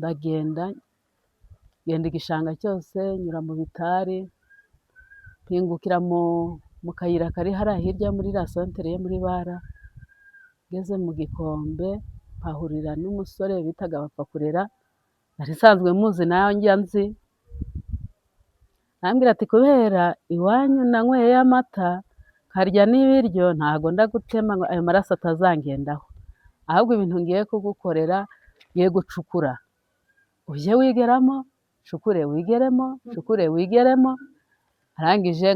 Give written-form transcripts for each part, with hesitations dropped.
Ndagenda ngenda igishanga cyose, nyura mu bitari, mpingukira mu kayira kari hariya hirya muri iriya santere yo muri Bara. Ngeze mu Gikombe mpahurira n'umusore bitaga Bapfakurera, nari nsanzwe muzi nanjye anzi. Arambwira ati: "Kubera iwanyu nanyweyeyo amata nkarya n'ibiryo, ntago ndagutema ngo ayo maraso atazangendaho. Ahubwo ibintu ngiye kugukorera, ngiye gucukura ujye wigeramo, ncukure wigeremo, ncukure wigeremo." Arangije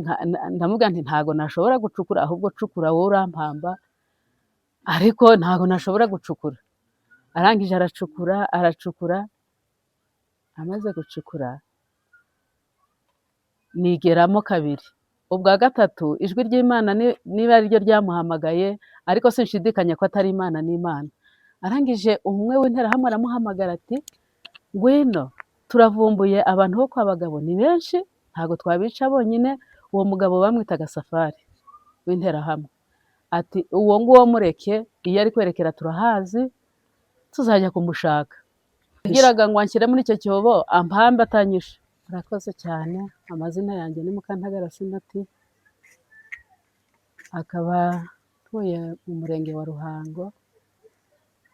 ndamubwira nti: "Ntago nashobora gucukura, ahubwo cukura wowe urampamba, ariko ntago nashobora gucukura." Arangije aracukura, aracukura. Amaze gucukura nigeramo kabiri. Ubwa gatatu ijwi ry'Imana niba ari ryo ryamuhamagaye, ariko sinshidikanya ko atari Imana n'Imana. Arangije umwe w'Interahamwe aramuhamagara ati: "Ngwino, turavumbuye abantu bo kwa Bagabo ni benshi, ntabwo twabica bonyine." Uwo mugabo bamwitaga Safari w'Interahamwe. Ati: "Uwo nguwo mureke, iyo ari kwerekera turahazi, tuzajya kumushaka." Yagiraga ngo anshyire muri icyo cyobo ampambe atanyishe. Murakoze cyane. Amazina yanjye ni Mukantagara Sinati, akaba ntuye mu Murenge wa Ruhango,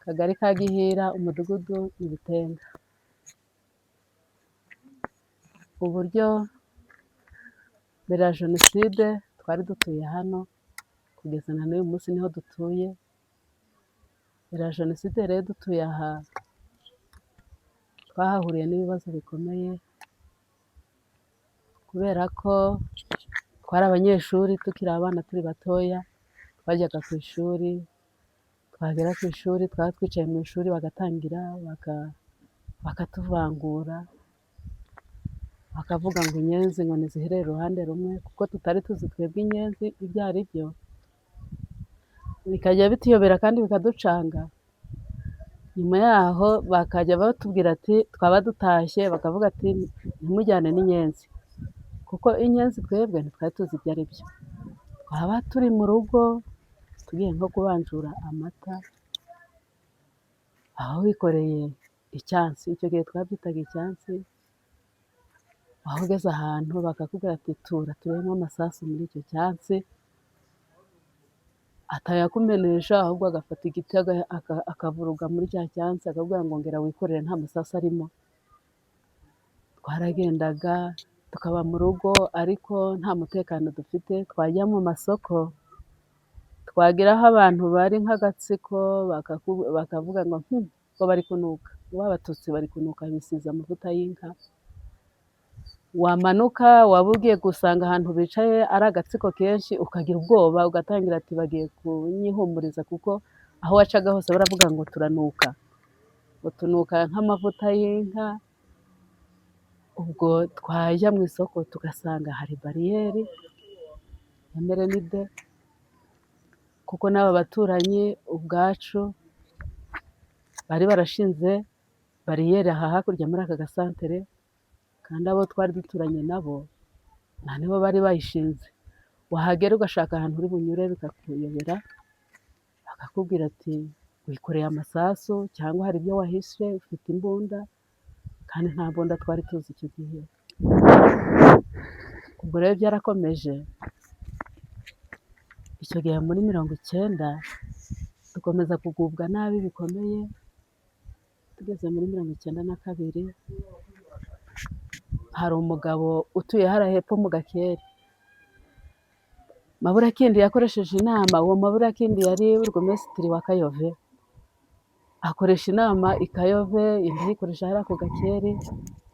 Akagari ka Gihira, umudugudu ni Bitenga. Uburyo mbere ya jenoside twari dutuye hano, kugeza na n'uyu munsi niho dutuye. Mbere ya jenoside rero dutuye aha, twahahuriye n'ibibazo bikomeye, kubera ko twari abanyeshuri tukiri abana, turi batoya. Twajyaga ku ishuri, twagera ku ishuri, twaba twicaye mu ishuri, bagatangira bakatuvangura, bakavuga ngo inyenzi ngo ntiziherere uruhande rumwe, kuko tutari tuzi twebwe inyenzi ibyo ari byo, bikajya bituyobera kandi bikaducanga. Nyuma yaho bakajya batubwira ati, twaba dutashye bakavuga ati: "Ntimujyane n'inyenzi", kuko inyenzi twebwe ntitwari tuzi ibyo ari byo. Twaba turi mu rugo tugiye nko kubanjura amata, aho wikoreye icyansi, icyo gihe twabyitaga icyansi, aho ugeze ahantu bakakubwira ati: "Tura turebemo amasasu muri icyo cyansi", atayakumenesha, ahubwo agafata igiti akavuruga muri cya cyansi, akakubwira ngo: "Ongera wikorere, nta masasu arimo." Twaragendaga tukaba mu rugo ariko nta mutekano dufite. Twajya mu masoko, twagera aho abantu bari nk'agatsiko, bakavuga ngo ngo bari kunuka, ngo Abatutsi bari kunuka, bisize amavuta y'inka. Wamanuka, waba ugiye gusanga ahantu bicaye ari agatsiko kenshi, ukagira ubwoba, ugatangira ati: "Bagiye kunyihumuriza", kuko aho wacaga hose baravuga ngo turanuka, ngo tunuka nk'amavuta y'inka. Ubwo twajya mu isoko tugasanga hari bariyeri ya MRND, kuko n'aba baturanyi ubwacu bari barashinze bariyeri aha hakurya muri aka gasantere, kandi abo twari duturanye nabo nta nibo bari bayishinze. Wahagera ugashaka ahantu uri bunyure bikakuyobera, bakakubwira ati: "Wikoreye amasasu cyangwa hari ibyo wahishe, ufite imbunda", kandi nta mbunda twari tuzi icyo gihe. Ubwo rero byarakomeje. Icyo gihe muri 90 dukomeza kugubwa nabi bikomeye. Tugeze muri 92, hari umugabo utuye hariya hepfo mu Gakeri, Maburakindi, yakoresheje inama. Uwo Maburakindi yari burugumesitiri wa Kayove. Akoresha inama i Kayove, indi ayikoresha hariya ku Gakeri.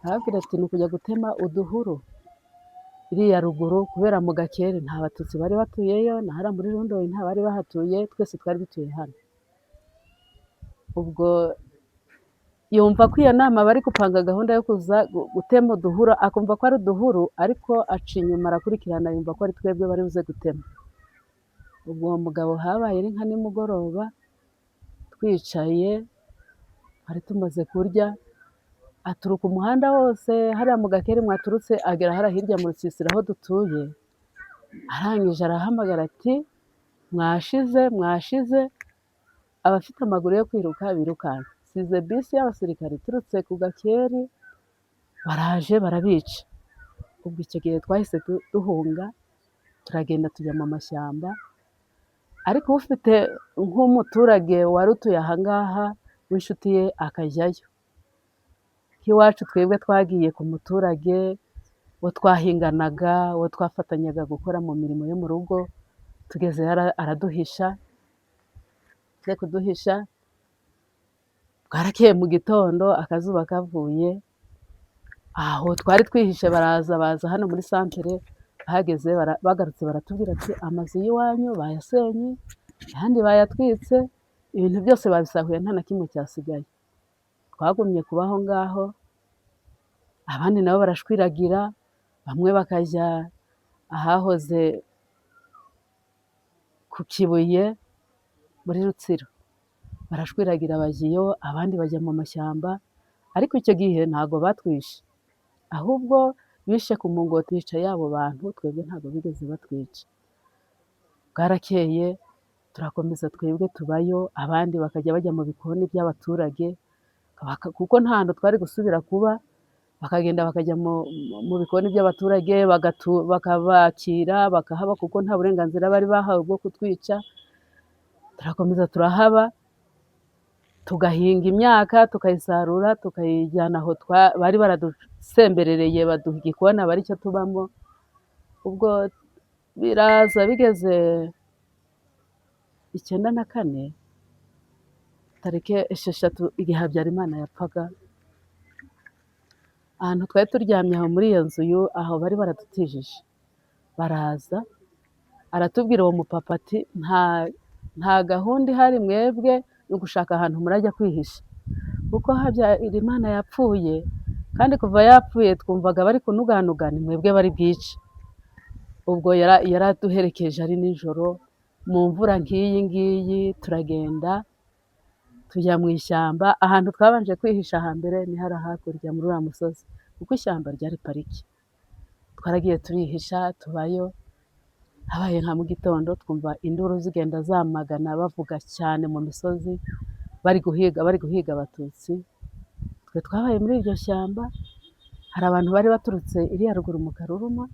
Arababwira ati: "Ni ukujya gutema uduhuru iriya ruguru", kubera mu Gakeri nta Batutsi bari batuyeyo, na hariya muri Rundoyi nta bari bahatuye, twese twari dutuye hano. Ubwo yumva ko iyo nama bari gupanga gahunda yo kuza gutema uduhuru, akumva ko ari uduhuru, ariko aca inyuma arakurikirana, yumva ko ari twebwe bari buze gutema. Ubwo uwo mugabo habaye ari nka nimugoroba, twicaye, twari tumaze kurya, aturuka umuhanda wose hariya mu Gakeri mwaturutse, agera hariya hirya mu rusisiro aho dutuye. Arangije arahamagara ati: "Mwashize, mwashize, abafite amaguru yo kwiruka birukanka." basize bisi y'abasirikare iturutse ku Gakeri, baraje barabica. Ubwo icyo gihe twahise duhunga, turagenda tujya mu mashyamba, ariko ufite nk'umuturage wari utuye aha ngaha w'inshuti ye akajyayo. Nk'iwacu twebwe twagiye ku muturage uwo twahinganaga, uwo twafatanyaga gukora mu mirimo yo mu rugo, tugezeyo araduhisha, agiye kuduhisha, bwarakeye mu gitondo akazuba kavuye, aho twari twihishe baraza, baza hano muri santere, bahageze bagarutse baratubwira ati amazu y'iwanyu bayasenye, ayandi bayatwitse, ibintu byose babisahuye nta na kimwe cyasigaye. Twagumye kuba aho ngaho, abandi nabo barashwiragira, bamwe bakajya ahahoze ku Kibuye muri Rutsiro, barashwiragira bajya iyo, abandi bajya mu mashyamba, ariko icyo gihe ntabwo batwishe, ahubwo bishe ku mungoti bica y'abo bantu, twebwe ntabwo bigeze batwica. Bwarakeye turakomeza twebwe tubayo, abandi bakajya bajya mu bikoni by'abaturage, kuko nta hantu twari gusubira kuba, bakagenda bakajya mu bikoni by'abaturage, bakabakira bakahaba, kuko nta burenganzira bari bahawe bwo kutwica. Turakomeza turahaba, tugahinga imyaka, tukayisarura, tukayijyana aho bari baradusemberereye, baduha igikoni aba aricyo tubamo. Ubwo biraza bigeze 94 tariki 6, igihe Habyarimana yapfaga, ahantu twari turyamye aho muri iyo nzu aho bari baradutijije, baraza aratubwira uwo mupapa ati nta gahunda ihari, mwebwe ni ugushaka ahantu murajya kwihisha, kuko Habyarimana yapfuye, kandi kuva yapfuye twumvaga bari kunuganuga, ni mwebwe bari bwice. Ubwo yaraduherekeje ari nijoro mu mvura nk'iyi ngiyi, turagenda tujya mu ishyamba. Ahantu twabanje kwihisha hambere ni hariya hakurya muri uriya musozi, kuko ishyamba ryari pariki. Twaragiye turihisha tubayo, habaye nka mu gitondo twumva induru zigenda zamagana, bavuga cyane mu misozi, bari guhiga, bari guhiga Abatutsi. Twe twabaye muri iryo shyamba, hari abantu bari baturutse iriya ruguru mu Karuruma,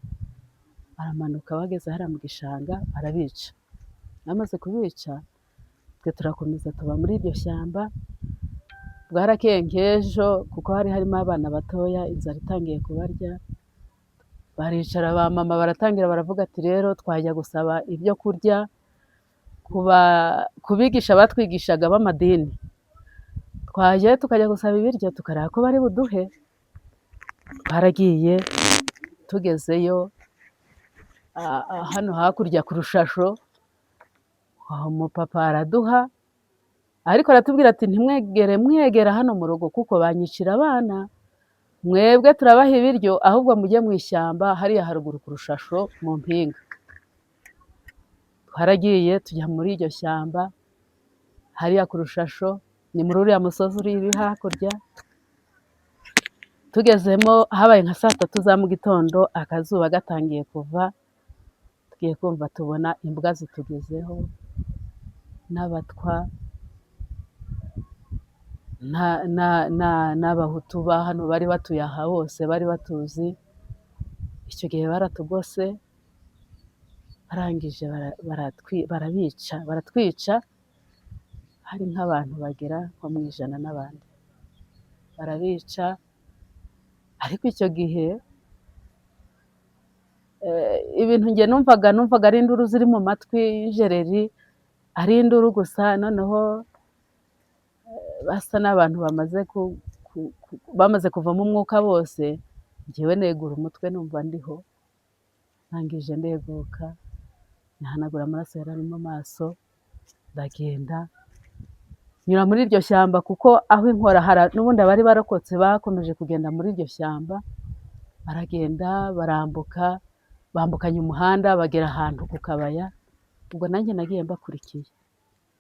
baramanuka bageze hariya mu gishanga barabica. Bamaze kubica, twe turakomeza tuba muri iryo shyamba. Bwarakeye nk'ejo, kuko hari harimo abana batoya, inzara itangiye kubarya, baricara ba mama baratangira baravuga ati rero twajya gusaba ibyo kurya ku bigisha batwigishaga b'amadini, twajyayo tukajya gusaba ibiryo tukareba ko bari buduhe. Twaragiye tugezeyo hano hakurya ku Rushasho, umupapa araduha, ariko aratubwira ati ntimwegere mwegera hano mu rugo, kuko banyicira abana, mwebwe turabaha ibiryo, ahubwo mujye mu ishyamba hariya haruguru ku Rushasho mu mpinga. Twaragiye tujya muri iryo shyamba hariya ku Rushasho, ni muri uriya musozi uri hakurya. Tugezemo habaye nka saa 3 za mu gitondo, akazuba gatangiye kuva, tugiye kumva tubona imbwa zitugezeho n'Abatwa n'Abahutu ba hano bari batuye aha bose bari batuzi. Icyo gihe baratugose, barangije barabica, baratwica, hari nk'abantu bagera nko mu 100 n'abandi barabica. Ariko icyo gihe ibintu njye numvaga ari induru ziri mu matwi y'injereri, ari induru gusa. Noneho basa n'abantu bamaze kuvamo umwuka bose, njyewe negura umutwe numva ndiho, ndangije ndeguka, nihanagura amaraso yari ari mu maso, ndagenda nyura muri iryo shyamba, kuko aho inkora n'ubundi abari barokotse bakomeje kugenda muri iryo shyamba, baragenda barambuka, bambukanya umuhanda bagera ahantu ku kabaya. Ubwo nanjye nagiye mbakurikiye.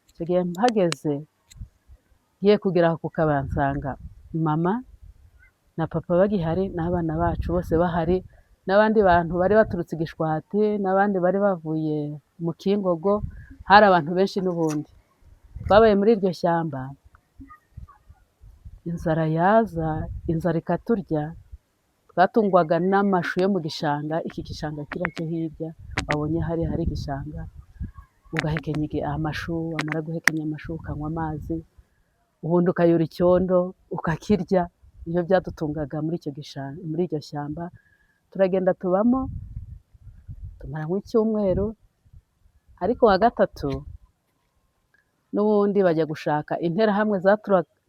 Icyo gihe mpageze, ngiye kugera ku kabaya, nsanga mama na papa bagihari n'abana bacu bose bahari, n'abandi bantu bari baturutse i Gishwati, n'abandi bari bavuye mu Kingogo, hari abantu benshi. N'ubundi twabaye muri iryo shyamba. Inzara yaza, inzara ikaturya, twatungwaga n'amashu yo mu gishanga, iki gishanga kiriya cyo hirya wabonye hariya hari igishanga, ugahekenya amashu, wamara guhekenya amashu ukanywa amazi, ubundi ukayora icyondo ukakirya, nibyo byadutungaga muri icyo gishanga, muri iryo shyamba. Turagenda tubamo, tumaramo icyumweru, ariko uwa gatatu n'ubundi bajya gushaka interahamwe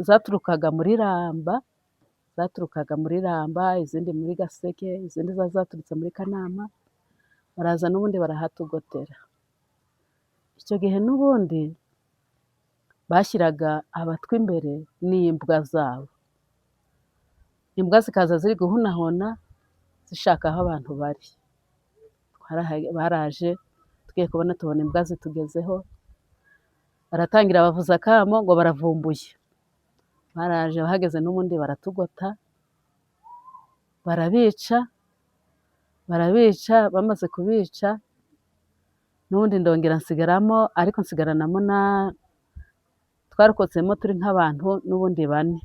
zaturukaga muri Ramba, zaturukaga muri Ramba, izindi muri Gaseke, izindi zari zaturutse muri Kanama, baraza n'ubundi barahatugotera. Icyo gihe n'ubundi bashyiraga abatwa imbere n'imbwa zabo, imbwa zikaza ziri guhunahuna zishaka aho abantu bari. Baraje tugiye kubona tubona imbwa zitugezeho, baratangira bavuza akamo ngo baravumbuye. Baraje bahageze n'ubundi baratugota, barabica, barabica, bamaze kubica n'ubundi ndongera nsigaramo, ariko nsigaranamo na twarokotsemo turi nk'abantu n'ubundi bane,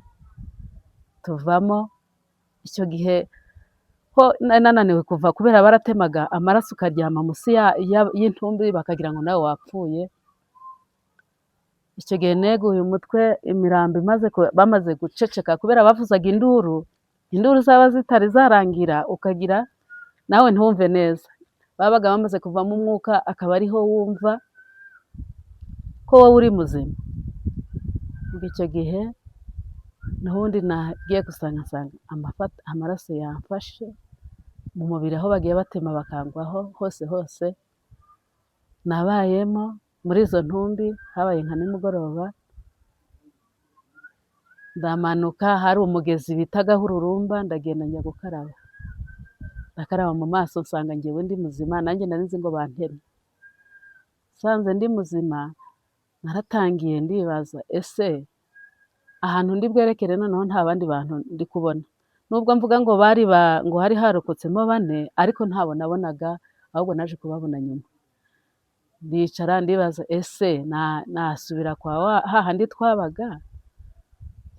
tuvamo. Icyo gihe ho nari nananiwe kuva kubera baratemaga amaraso ukaryama munsi y'intumbi bakagira ngo nawe wapfuye. Icyo gihe neguye umutwe, imirambo imaze bamaze guceceka kubera bavuzaga induru, induru zaba zitari zarangira ukagira nawe ntiwumve neza, babaga bamaze kuvamo umwuka akaba ariho wumva ko wowe uri muzima. Ubwo icyo gihe n'ubundi nagiye gusanga nsanga amaraso yamfashe mu mubiri, aho bagiye batema bakangwaho hose hose. Nabayemo muri izo ntumbi, habaye nka nimugoroba, ndamanuka hari umugezi bitaga Hururumba, ndagenda njya gukaraba, ndakaraba mu maso nsanga njyewe ndi muzima, nanjye nari nzi ngo bantemye, nsanze ndi muzima. Naratangiye ndibaza, ese ahantu ndi bwerekere noneho nta bandi bantu ndi kubona, nubwo mvuga ngo bari ngo hari harokotsemo bane, ariko ntabo nabonaga, ahubwo naje kubabona nyuma. Ndicara ndibaza, ese nasubira kwa hahandi twabaga,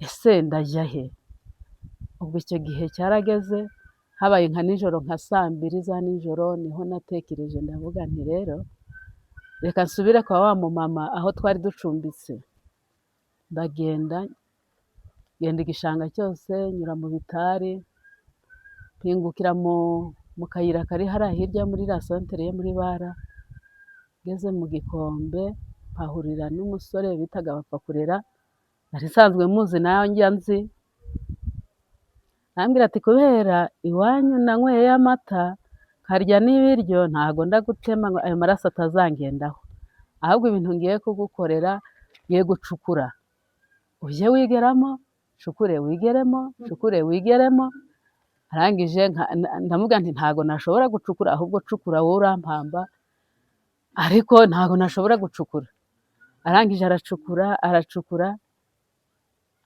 ese ndajya he? Ubwo icyo gihe cyarageze, habaye nka nijoro, nka saa mbiri za nijoro, niho natekereje ndavuga nti rero reka nsubire kwa wa mumama aho twari ducumbitse. Ndagenda ngenda igishanga cyose, nyura mu bitari, mpingukira mu kayira kari hariya hirya muri iriya santere yo muri Bara, ngeze mu gikombe mpahurira n'umusore bitaga Bapfakurera, nari nsanzwe muzi nanjye nzi, arambwira ati kubera iwanyu nanyweye amata nkarya n'ibiryo, ntago ndagutema ngo ayo maraso atazangendaho, ahubwo ibintu ngiye kugukorera, ngiye gucukura ujye wigeramo, cukure wigeremo, cukure wigeremo. Arangije ndamubwira nti ntago nashobora gucukura, ahubwo cukura wowe urampamba, ariko ntago nashobora gucukura. Arangije aracukura, aracukura,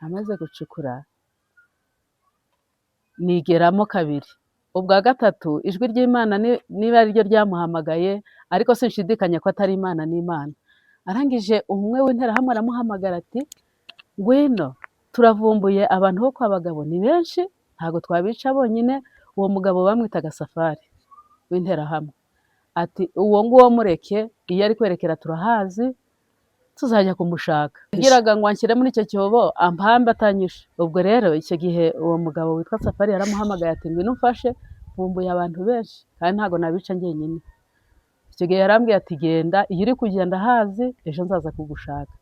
amaze gucukura nigeramo kabiri. Ubwa gatatu ijwi ry'Imana niba ari ryo ryamuhamagaye, ariko sinshidikanya ko atari Imana n'Imana. Arangije umwe w'interahamwe aramuhamagara ati ngwino, turavumbuye abantu bo kwa Bagabo ni benshi, ntago twabica bonyine. Uwo mugabo bamwitaga Safari w'interahamwe, ati uwo nguwo mureke, iyo ari kwerekera turahazi, tuzajya kumushaka. Yagiraga ngo anshyire muri icyo cyobo ampambe atanyishe. Ubwo rero icyo gihe uwo mugabo witwa Safari yaramuhamagaye ati ngwino umfashe, mvumbuye abantu benshi kandi ntago nabica njyenyine. Icyo gihe yarambwiye ati genda, iyo uri kugenda hazi, ejo nzaza kugushaka.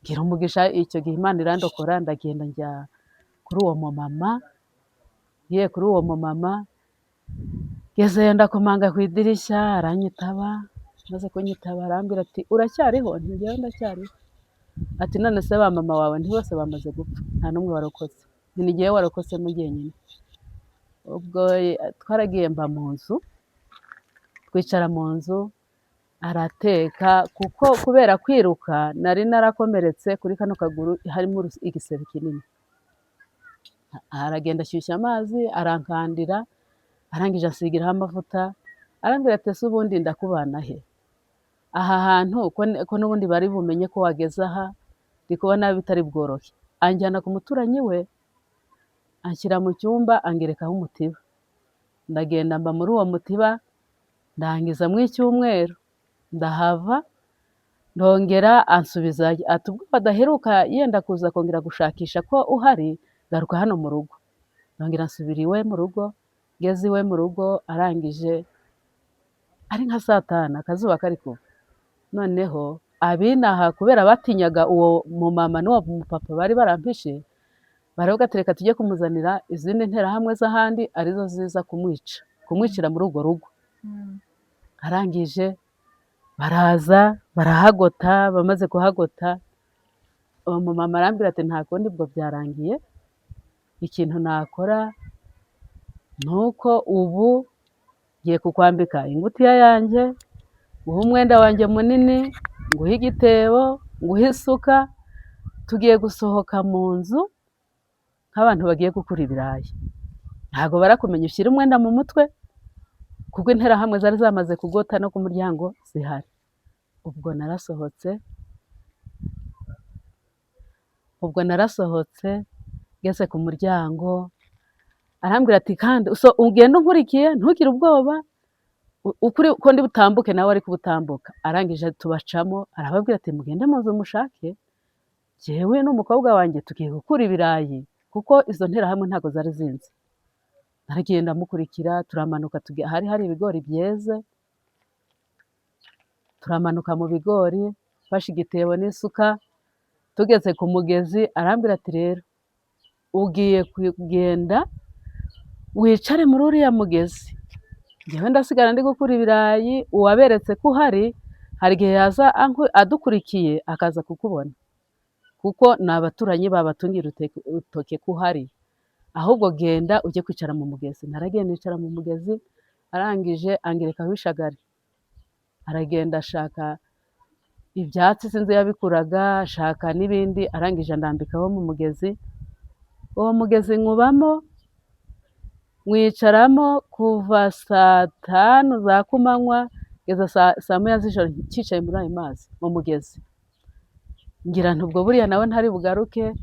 Ngira umugisha icyo gihe Imana irandokora, ndagenda njya kuri uwo mumama, ngiye kuri uwo mumama, ngezeyo ndakomanga ku idirishya, aranyitaba, amaze kunyitaba arambwira ati uracyariho? Nti njyewe ndacyariho. Ati none se ba mama wawe ntibose bamaze gupfa, nta n'umwe warokotse? Nti ni jyewe warokotsemo jyenyine. Ubwo twaragiye mba mu nzu, twicara mu nzu, arateka, kuko kubera kwiruka nari narakomeretse kuri kano kaguru harimo igisebe kinini. Aragenda ashyushya amazi arankandira, arangije ansigiraho amavuta, arambwira ati ese ubundi ndakubana he? Aha hantu ko n'ubundi bari bumenye ko wageze aha, ndi kubona bitari bworohe. Anjyana ku muturanyi we, anshyira mu cyumba, angerekaho umutiba. Ndagenda mba muri uwo mutiba, ndangizamo icyumweru, ndahava, ndongera ansubizayo, ati ubwo badaheruka yenda kuza kongera gushakisha ko uhari, garuka hano mu rugo. Ndongera nsubira iwe mu rugo. Ngeze iwe mu rugo, arangije ari nka saa tanu, akazuba kari kuva. Noneho abinaha, kubera batinyaga uwo mumama n'uwo mupapa bari barampishe, baravuga ati reka tujye kumuzanira izindi nterahamwe z'ahandi, arizo ziza kumwica, kumwicira muri urwo rugo. Arangije baraza barahagota. Bamaze kuhagota, uwo mumama arambwira ati nta kundi, ubwo byarangiye, ikintu nakora ni uko ubu ngiye kukwambika ingutiya yanjye, nguhe umwenda wanjye munini, nguhe igitebo, nguhe isuka, tugiye gusohoka mu nzu nk'abantu bagiye gukura ibirayi, ntabwo barakumenya, ushyire umwenda mu mutwe, kuko interahamwe zari zamaze kugota no ku muryango zihari. Ubwo narasohotse, ngeze ku muryango arambwira ati kandi ugenda unkurikiye, ntugire ubwoba, ukuri ko ndi butambuke nawe ari kubutambuka. Arangije tubacamo, arababwira ati mugende mu nzu mushake, jyewe n'umukobwa wanjye tugiye gukura ibirayi, kuko izo nterahamwe ntabwo zari zinzi. Naragiye ndamukurikira, turamanuka tujya ahari hari ibigori byeze, turamanuka mu bigori mfashe igitebo n'isuka. Tugeze ku mugezi arambwira ati rero ugiye kugenda wicare muri uriya mugezi, njyewe ndasigara ndi gukura ibirayi, uwaberetse ko uhari hari igihe yaza adukurikiye akaza kukubona, kuko ni abaturanyi babatungira urutoke ko uhari, ahubwo genda ujye kwicara mu mugezi. Naragiye nicara mu mugezi. Arangije angerekaho ishagari, aragenda ashaka ibyatsi, sinzi yabikuraga, ashaka n'ibindi, arangije andambikaho mu mugezi. Uwo mugezi nkubamo, mwicaramo kuva saa tanu za kumanywa kugeza saa moya z'ijoro, ncyicaye muri ayo mazi mu mugezi. Ngira nti ubwo buriya nawe ntari bugaruke.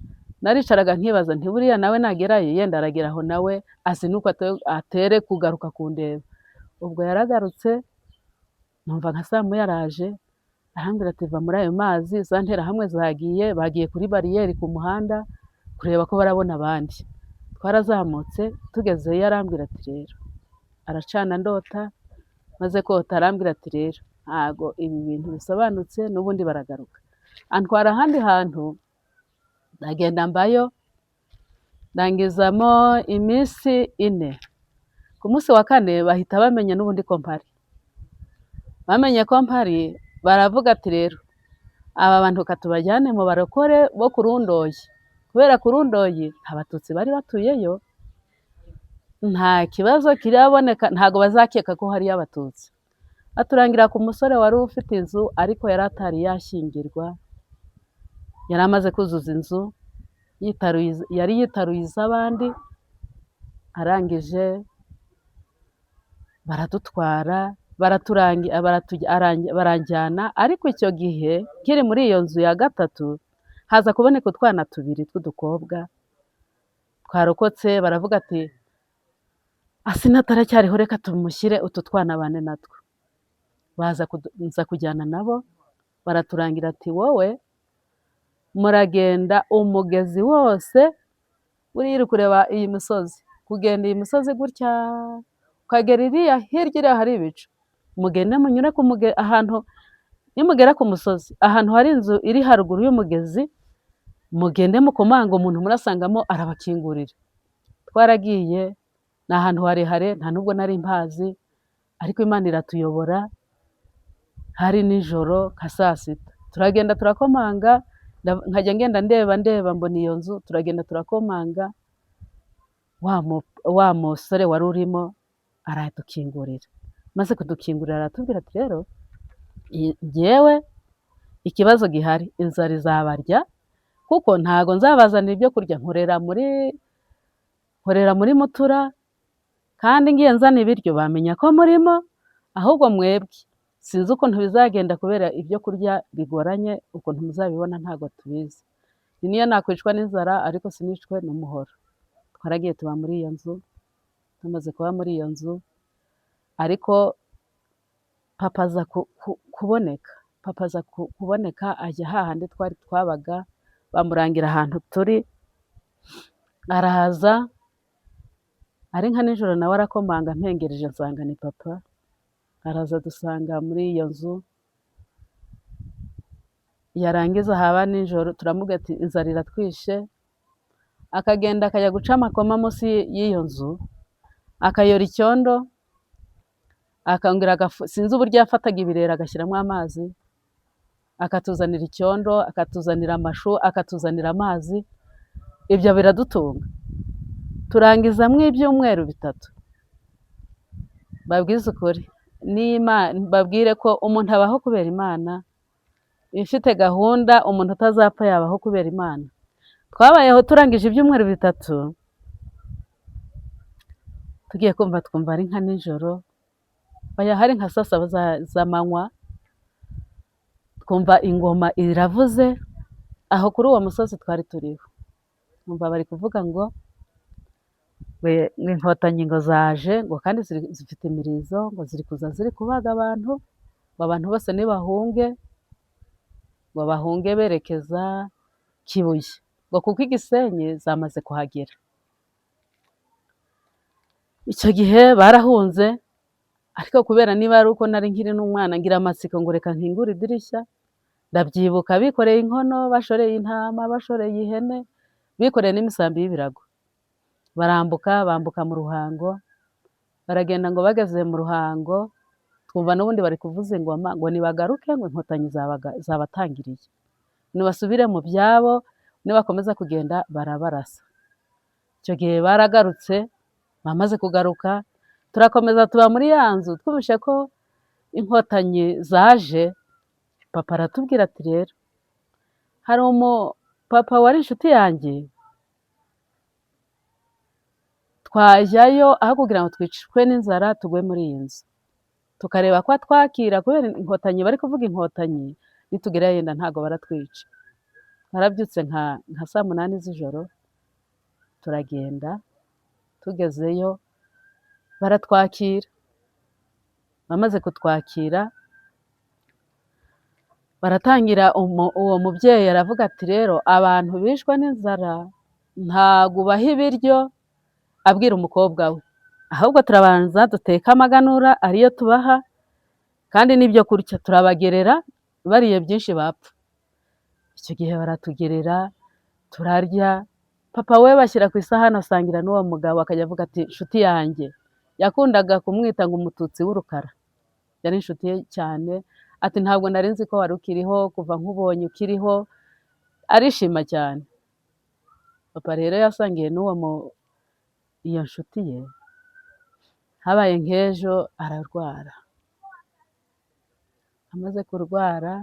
Naricaraga nkibaza nti buriya nawe nagerayo yenda aragera aho nawe azi nuko atere kugaruka kundeba. Ubwo yaragarutse, numva nka saa moya araje, arambwira ati va muri ayo mazi, za nterahamwe zagiye, bagiye kuri bariyeri ku muhanda kureba ko barabona abandi. Twarazamutse, tugezeyo arambwira ati rero, aracana ndota, maze kota arambwira ati rero ntago ibi bintu bisobanutse, n'ubundi baragaruka. Antwara ahandi hantu, ndagenda mbayo, ndangizamo iminsi 4. Ku munsi wa kane bahita bamenya n'ubundi ko mpari. Bamenye ko mpari, baravuga ati rero aba bantu katubajyane mu barokore bo ku Rundoyi, kubera ku Rundoyi nta Batutsi bari batuyeyo, nta kibazo kiraboneka, ntabwo bazakeka ko hariyo Abatutsi. Baturangira ku musore wari ufite inzu, ariko yari atari yashyingirwa, yari amaze kuzuza inzu, yari yitaruye iz'abandi. Arangije baradutwara, baranjyana. Ariko icyo gihe nkiri muri iyo nzu ya gatatu, haza kuboneka utwana tubiri tw'udukobwa twarokotse. Baravuga ati Asinata aracyariho, reka tumushyire utu twana bane natwo. Baza nza kujyana nabo. Baraturangira ati wowe muragenda umugezi wose buriya uri kureba iyi misozi, kugenda iyi misozi gutya ukagera iriya hirya, iriya hari ibicu, mugende munyure ku ahantu, nimugera ku musozi ahantu hari inzu iri haruguru y'umugezi, mugende mukomanga, umuntu murasangamo arabakingurira. Twaragiye, ni ahantu harehare, nta nubwo nari mpazi, ariko Imana iratuyobora. Hari nijoro nka saa sita, turagenda turakomanga, nkajya ngenda ndeba ndeba, mbona iyo nzu, turagenda turakomanga, wa musore wari urimo aradukingurira. Maze kudukingurira aratubwira ati rero njyewe ikibazo gihari, inzara izabarya, kuko ntago nzabazanira ibyo kurya, nkorera muri mutura, kandi ngiye nzana ibiryo bamenya ko murimo, ahubwo mwebwe sinzi ukuntu bizagenda, kubera ibyo kurya bigoranye, ukuntu muzabibona ntabwo tubizi. Ni niyo nakwicwa n'inzara ariko sinicwe n'umuhoro. Twaragiye tuba muri iyo nzu, tumaze kuba muri iyo nzu, ariko papa aza kuboneka, papa aza kuboneka ajya hahandi twari twabaga, bamurangira ahantu turi, araza ari nka nijoro nawe arakomanga, mpengereje nsanga ni papa, araza dusanga muri iyo nzu, yarangiza haba nijoro turamubwira ati inzara iratwishe, akagenda akajya guca amakoma munsi y'iyo nzu, akayora icyondo, akongera sinzi uburyo yafataga ibirere agashyiramo amazi, akatuzanira icyondo, akatuzanira amashu, akatuzanira amazi, ibyo biradutunga. Turangizamo ibyumweru 3. Babwize ukuri, babwire ko umuntu abaho kubera Imana, ifite gahunda, umuntu utazapfa yabaho kubera Imana. Twabayeho turangije ibyumweru 3, tugiye kumva twumva ari nka nijoro, oya hari nka saa 7 z'amanywa, twumva ingoma iravuze aho kuri uwo musozi twari turiho. Twumva bari kuvuga ngo inkotanyi ngo zaje, ngo kandi zifite imirizo, ngo ziri kuza ziri kubaga abantu, ngo abantu bose nibahunge, ngo bahunge berekeza Kibuye, ngo kuko i Gisenyi zamaze kuhagera. Icyo gihe barahunze, ariko kubera niba ari uko nari nkiri n'umwana ngira amatsiko ngo reka nkingure idirishya, ndabyibuka bikoreye inkono, bashoreye intama, bashoreye ihene, bikoreye n'imisambi y'ibirago. Barambuka, bambuka mu Ruhango, baragenda ngo bageze mu Ruhango, twumva n'ubundi bari kuvuza ingoma ngo nibagaruke, ngo inkotanyi zabatangiriye, nibasubire mu byabo, nibakomeza kugenda barabarasa. Icyo gihe baragarutse, bamaze kugaruka turakomeza tuba muri ya nzu, twumvise ko inkotanyi zaje, papa aratubwira ati rero hari umupapa wari inshuti yanjye, twajyayo aho kugira ngo twicwe n'inzara tugwe muri iyi nzu, tukareba ko atwakira, kubera inkotanyi bari kuvuga inkotanyi, nitugerayo yenda ntago baratwica. Twarabyutse nka saa 8 z'ijoro, turagenda, tugezeyo baratwakira, bamaze kutwakira baratangira, uwo mubyeyi aravuga ati rero abantu bishwe n'inzara ntago ubaha ibiryo, abwira umukobwa we, ahubwo turabanza duteke amaganura ariyo tubaha, kandi n'ibyo kurya turabagerera, bariye byinshi bapfa. Icyo gihe baratugerera turarya, papa we bashyira ku isahani asangira n'uwo mugabo, akajya avuga ati inshuti yanjye, yakundaga kumwita ngo umututsi w'urukara, yari inshuti ye cyane, ati ntabwo nari nzi ko wari ukiriho, kuva nkubonye ukiriho, arishima cyane. Papa rero yasangiye n'uwo iyo nshuti ye, habaye nk'ejo ararwara, amaze kurwara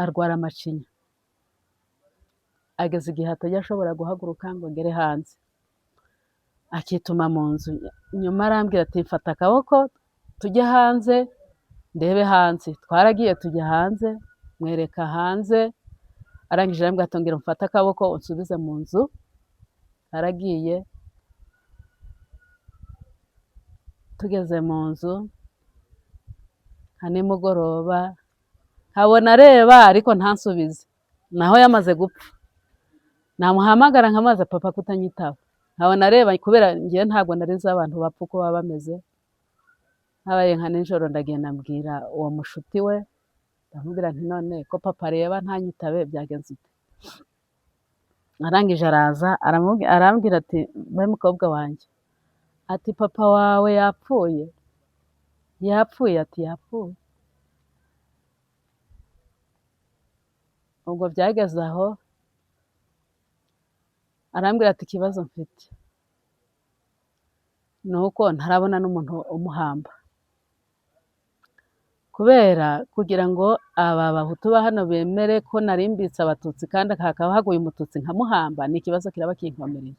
arwara amacinya, ageze igihe atajya ashobora guhaguruka ngo agere hanze, akituma mu nzu. Nyuma arambwira ati mfata akaboko tujye hanze ndebe hanze. Twaragiye tujya hanze, mwereka hanze, arangije arambwira ati ongera umfate akaboko unsubize mu nzu. Aragiye, tugeze mu nzu nka nimugoroba, nkabona areba ariko ntansubize, naho yamaze gupfa. Namuhamagara nkamubaza papa kutanyitaba, nkabona areba, kubera njyewe ntabwo nari nzi abantu bapfa uko baba bameze. Habaye nka nijoro ndagenda mbwira uwo mushuti we, ndamubwira nti none ko papa areba ntanyitabe byagenze ute? Arangije araza arambwira ati mbe mukobwa wanjye, ati papa wawe yapfuye, yapfuye, ati yapfuye. Ubwo byageze aho arambwira ati ikibazo mfite ni uko ntarabona n'umuntu umuhamba, kubera kugira ngo aba bahutu ba hano bemere ko narimbitse abatutsi kandi hakaba haguye umututsi nkamuhamba, ni ikibazo kiraba kinkomereye.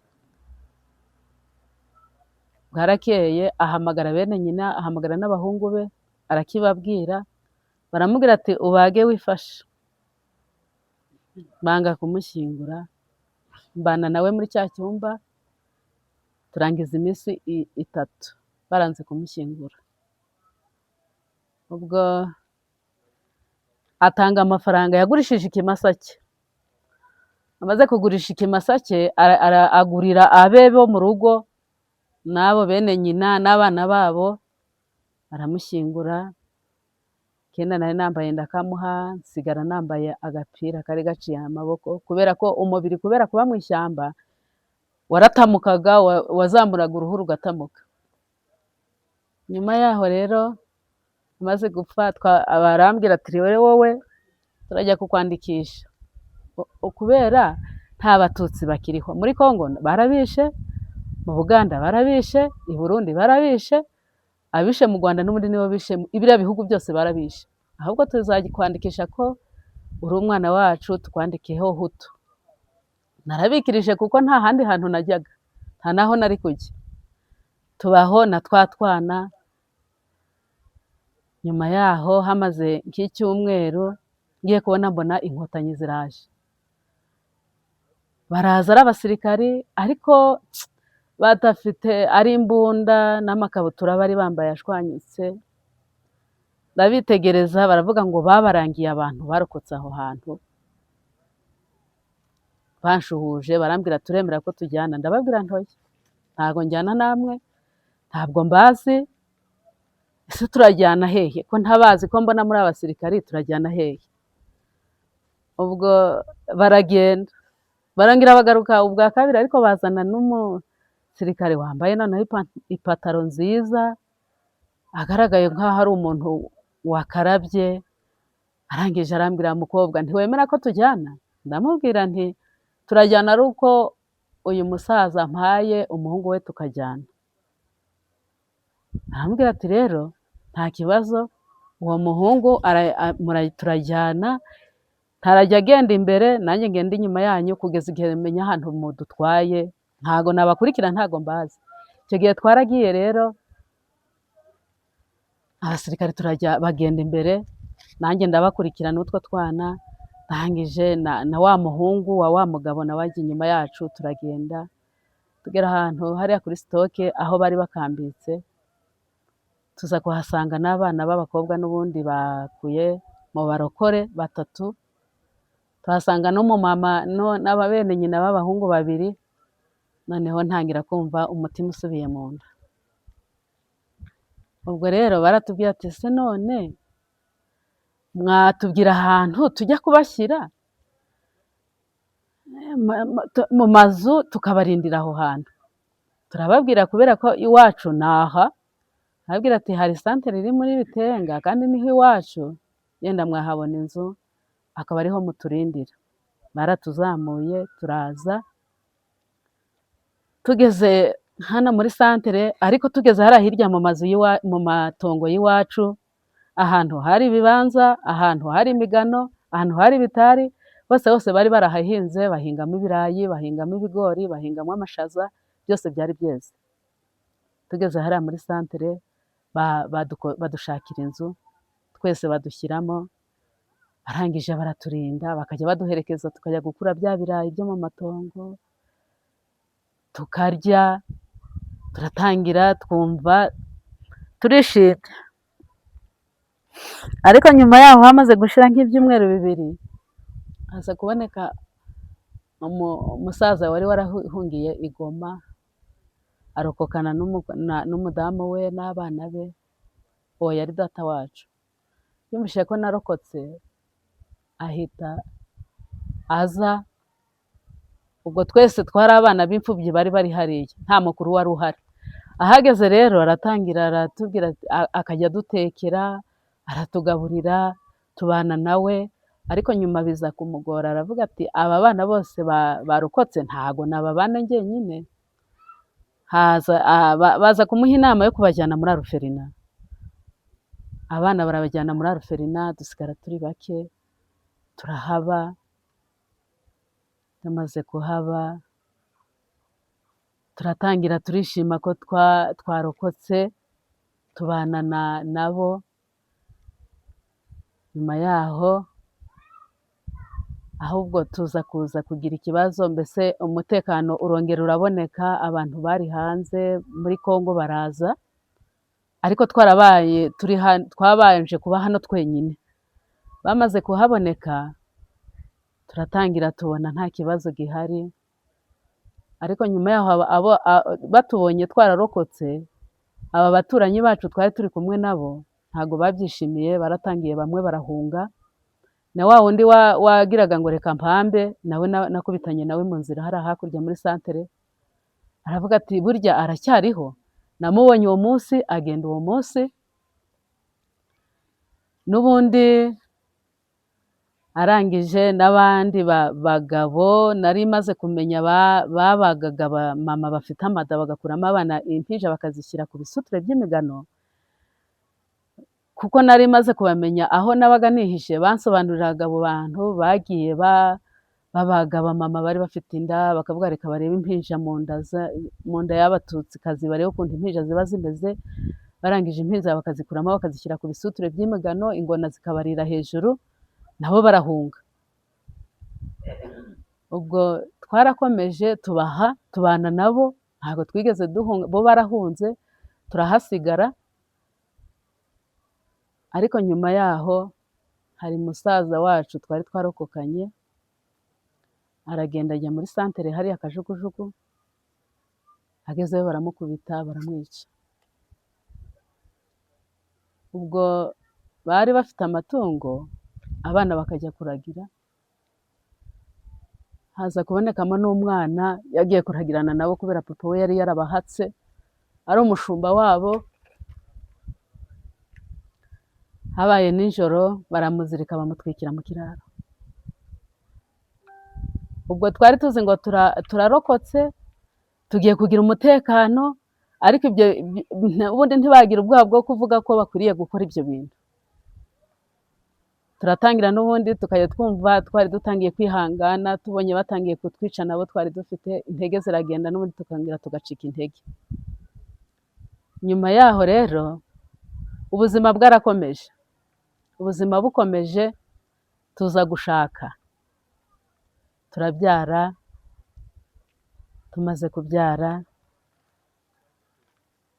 Bwarakeye ahamagara bene nyina, ahamagara n'abahungu be, arakibabwira, baramubwira ati ubage wifashe. Banga kumushyingura, mbana nawe muri cya cyumba, turangiza iminsi 3 baranze kumushyingura. Ubwo atanga amafaranga, yagurishije ikimasa cye. Amaze kugurisha ikimasa cye, agurira abe bo mu rugo n'abo bene nyina n'abana babo, aramushyingura. Kenda nari nambaye ndakamuha, nsigara nambaye agapira kari gaciye amaboko, kubera ko umubiri, kubera kuba mu ishyamba, waratamukaga, wazamuraga uruhu rugatamuka. Nyuma yaho rero amaze gupfa, barambwira ati rero wowe turajya kukwandikisha, kubera nta Batutsi bakiriho muri Kongo, barabishe, mu Buganda barabishe, i Burundi barabishe, abishe mu Rwanda n'ubundi nibo bishe, ibiriya bihugu byose barabishe, ahubwo tuzakwandikisha ko uri umwana wacu, tukwandikeho Hutu. Narabikirije kuko nta handi hantu najyaga, nta naho nari kujya. Tubaho na twa twana. Nyuma yaho hamaze nk'icyumweru, ngiye kubona mbona Inkotanyi ziraje, baraza ari abasirikari, ariko badafite ari imbunda n'amakabutura bari bambaye ashwanyutse. Ndabitegereza, baravuga ngo babarangiye abantu barokotse aho hantu. Banshuhuje, barambwira turemera ko tujyana. Ndababwira ntoya, ntabwo njyana namwe, ntabwo mbazi. Ese turajyana hehe ko ntabazi, ko mbona muri abasirikari, turajyana hehe? Ubwo baragenda, barangira bagaruka ubwa kabiri, ariko bazana n'umusirikare wambaye noneho ipataro nziza, agaragaye nk'aho ari umuntu wakarabye. Arangije arambwira, mukobwa, ntiwemera ko tujyana? Ndamubwira nti turajyana ari uko uyu musaza mpaye umuhungu we tukajyana. Arambwira ati rero nta kibazo, uwo muhungu turajyana, ntarajya agenda imbere, nanjye ngenda inyuma yanyu kugeza igihe menya ahantu mudutwaye. Ntago nabakurikira, ntago mbazi. Icyo gihe twaragiye rero, abasirikare turajya, bagenda imbere, nanjye ndabakurikira n'utwo twana. Ndangije na wa muhungu wa wa mugabo nawe ajya inyuma yacu, turagenda tugera ahantu hariya kuri stock aho bari bakambitse, tuza kuhasanga n'abana b'abakobwa n'ubundi bakuye mu barokore batatu, tuhasanga n'umumama n'ababene nyina b'abahungu babiri. Noneho ntangira kumva umutima usubiye mu nda. Ubwo rero baratubwira ati ese none mwatubwira ahantu tujya kubashyira mu mazu tukabarindira aho hantu? Turababwira kubera ko iwacu ni aha. Arababwira ati hari santere iri muri Bitenga kandi niho iwacu, yenda mwahabona inzu akaba ariho muturindira. Baratuzamuye turaza, tugeze hano muri santere, ariko tugeze hariya hirya mu mazu mu matongo y'iwacu, ahantu hari ibibanza, ahantu hari imigano, ahantu hari ibitari, hose hose bari barahahinze, bahingamo ibirayi, bahingamo ibigori, bahingamo amashaza, byose byari byeze. Tugeze hariya muri santere, badushakira inzu twese badushyiramo, barangije baraturinda, bakajya baduherekeza tukajya gukura bya birayi byo mu matongo tukarya. Turatangira twumva turishimye, ariko nyuma yaho hamaze gushira nk'ibyumweru 2, haza kuboneka umusaza wari warahungiye i Goma, arokokana n'umudamu we n'abana be. Uwo yari data wacu. Yumvise ko narokotse, ahita aza. Ubwo twese twari abana b'imfubyi bari bari hariya, nta mukuru wari uhari. Ahageze rero aratangira aratubwira, akajya adutekera, aratugaburira, tubana nawe. Ariko nyuma biza kumugora, aravuga ati aba bana bose barokotse ntago nababana njyenyine. Haza baza kumuha inama yo kubajyana muri orphelinat. Abana barabajyana muri orphelinat, dusigara turi bake, turahaba. Tumaze kuhaba, turatangira turishima ko twarokotse, tubana nabo. Nyuma yaho Ahubwo tuza kuza kugira ikibazo, mbese umutekano urongera uraboneka, abantu bari hanze muri Kongo baraza, ariko twarabaye turi twabanje kuba hano twenyine. Bamaze kuhaboneka turatangira tubona nta kibazo gihari, ariko nyuma yaho batubonye twararokotse, aba baturanyi bacu twari turi kumwe nabo ntabwo babyishimiye, baratangiye bamwe barahunga, na wa wundi wagiraga ngo reka mpambe, nawe nakubitanye nawe mu nzira hariya hakurya muri santere, aravuga ati burya aracyariho, namubonye uwo munsi agenda uwo munsi, n'ubundi arangije n'abandi bagabo nari maze kumenya babagaga mama bafite amada bagakuramo abana impinja bakazishyira ku bisuture by'imigano, kuko nari maze kubamenya aho nabaga nihishe, bansobanuriraga abo bantu bagiye babaga abamama bari bafite inda, bakavuga reka barebe impinja mu nda y'Abatutsikazi, barebe ukuntu impinja ziba zimeze, barangije impinja bakazikuramo bakazishyira ku bisuture by'imigano, ingona zikabarira hejuru, nabo barahunga. Ubwo twarakomeje tubaha, tubana nabo, ntabwo twigeze duhunga, bo barahunze turahasigara. Ariko nyuma yaho hari musaza wacu twari twarokokanye, aragenda ajya muri santere hariya Kajugujugu, agezeyo baramukubita baramwica. Ubwo bari bafite amatungo, abana bakajya kuragira, haza kubonekamo n'umwana yagiye kuragirana nabo kubera papa we yari yarabahatse ari umushumba wabo. Habaye nijoro baramuzirika bamutwikira mu kiraro. Ubwo twari tuzi ngo turarokotse tugiye kugira umutekano, ariko ibyo ubundi ntibagira ubwoba bwo kuvuga ko bakwiriye gukora ibyo bintu. Turatangira n'ubundi tukajya twumva twari dutangiye kwihangana, tubonye batangiye kutwica nabo twari dufite intege ziragenda, n'ubundi tukongera tugacika intege. Nyuma yaho rero ubuzima bwarakomeje, ubuzima bukomeje tuza gushaka, turabyara, tumaze kubyara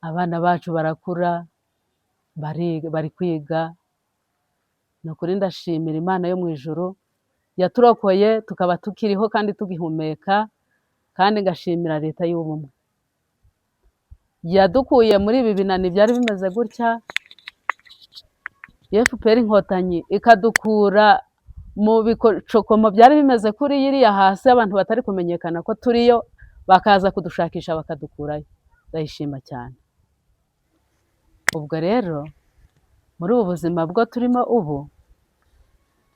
abana bacu barakura, bari kwiga. Ni ukuri ndashimira Imana yo mu ijuru yaturokoye tukaba tukiriho kandi tugihumeka, kandi ngashimira leta y'ubumwe yadukuye muri ibi binani byari bimeze gutya, FPR Inkotanyi ikadukura mu bicokomo byari bimeze kuri iriya hasi, abantu batari kumenyekana ko turiyo, bakaza kudushakisha bakadukurayo. Ndayishima cyane. Ubwo rero muri ubu buzima bwo turimo ubu,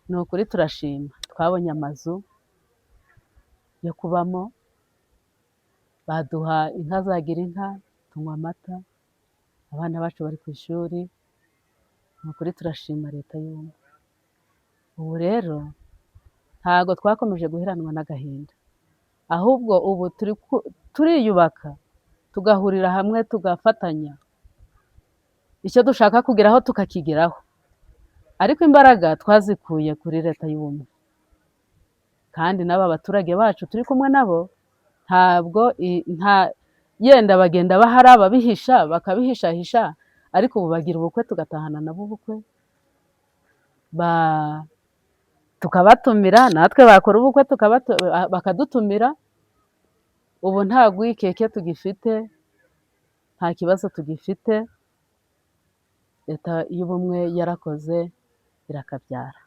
ni ukuri turashima, twabonye amazu yo kubamo, baduha inka za Girinka, tunywa amata, abana bacu bari ku ishuri, ni ukuri turashima leta y'ubumwe. Ubu rero ntago twakomeje guheranwa n'agahinda, ahubwo ubu turiyubaka, tugahurira hamwe, tugafatanya, icyo dushaka kugeraho tukakigeraho, ariko imbaraga twazikuye kuri leta y'ubumwe. Kandi n'aba baturage bacu turi kumwe nabo, ntabwo yenda bagenda bahari ababihisha bakabihishahisha, ariko ubu bagira ubukwe tugatahana nabo ubukwe, tukabatumira, natwe bakora ubukwe bakadutumira. Ubu nta rwikeke tugifite, nta kibazo tugifite, leta y'ubumwe yarakoze irakabyara.